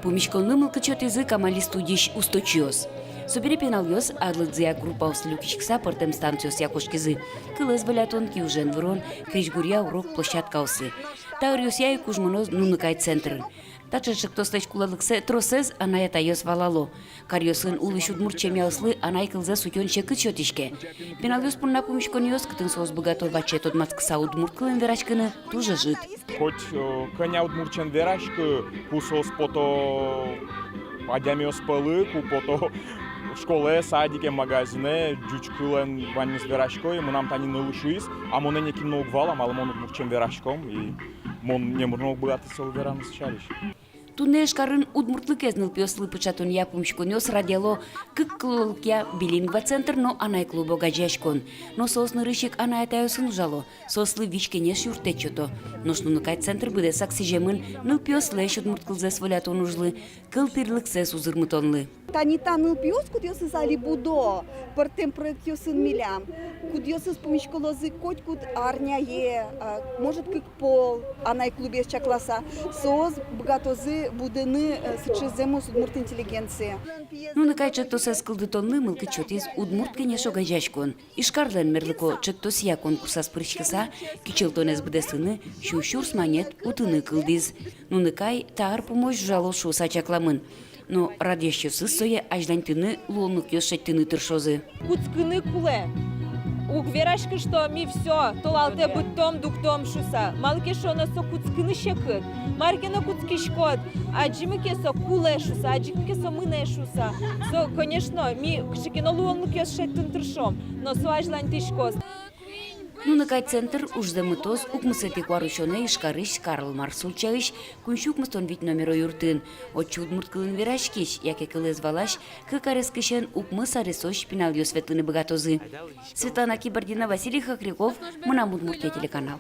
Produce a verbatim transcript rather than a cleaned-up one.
Пумиськонлы мылкыд сётӥзы Камали студиысь усточиос. Собере пиналъёс арлыдзыя группаослы люкиськыса пӧртэм станциосъя кошкизы. Кылэз волятон, киужен вырон, крезьгуръя урок площадкаосы. Та ӧръёсъя ик уж мыноз «Нуныкай» центр. Таӵе ӵектослэсь кулэлыксэ тросэз анай-атайёс валало. Каръёсын улӥсь удмурт семьяослы анай кылзэс утён секыт сётӥське. Пиналъёс понна пумиськонъёс, кытын соос быгато ваче тодматскыса удмурт кылын вераськыны, туж ӧжыт. Хоть, э, кӧня удмуртэн вераськы, ку соос пото адямиос пӧлы, ку пото школае, садике, магазинэ, ӟуч кылын ваньмыз верасько, и мынам тани нылы шуиз: «А монэ нокин но уг вала, малы мон удмуртэн вераськом, и мон номыр но уг быгаты солы вераны со сярысь». Туннэ Ижкарын удмуртлыкез нылпиослы пыӵатонъя пумиськонъёс радъяло кык кыллыкъя «Билингва» центр но «Анай клуб» огазеяськон. Но соос нырысь ик анай-атайёсын ужало, соослы визь-кенеш юрттэт сёто. Нош «Нуныкай» центр быдэсак сӥземын нылпиослэсь удмурт кылзэс волятон ужлы, кылтырлыксэс узырмытонлы. Тани та нылпиос, кудъёсыз али будо пӧртэм проектъёсын милям, кудъёсыз пумиськылозы котькуд арняе, а, может, кык пол, «Анай клубез» чакласа, соос быгатозы будыны, э, сыӵе зэмос удмурт интеллигенцие. «Нуныкай» ӵектосэз кылдытонлы мылкыд сётӥз «Удмурт кенеш» огазеяськон. Ижкарлэн мерлыко ӵектосъя конкурсаз пыриськыса, кичӧлтонэз быдэстыны сю сюрс манет утыны кылдӥз. «Нуныкай» та ар пумозь ужало шуыса чакламын. Но радъясьёсыз сое азьланьтыны луонлыкъёс шедьтыны тыршозы. Кутскыны кулэ. Уг вераськы, что ми всё, толалтэ быдтом, дугдом шуыса. Малы ке шуоно, со кутскыны секыт. Мар ке но кутскиськод, адӟимы ке, со кулэ шуыса, адӟимы ке, со мынэ шуыса. Со, конечно, ми кыӵе ке но луонлыкъёс шедьтыны тыршом, но со азьланьтӥськоз. «Нуныкай» центр ужзэ мытоз укмысэтӥ куарусёнэ Ижкарысь Карл Маркс ульчаысь куинь сю укмыстон вить номеро юртын. Отчы удмурт кылын вераськись яке кылэз валась кык арескысен укмыс аресозь пиналъёс ветлыны быгатозы. Светлана Кибардина, Василий Хохряков, «Мынам Удмуртие» телеканал.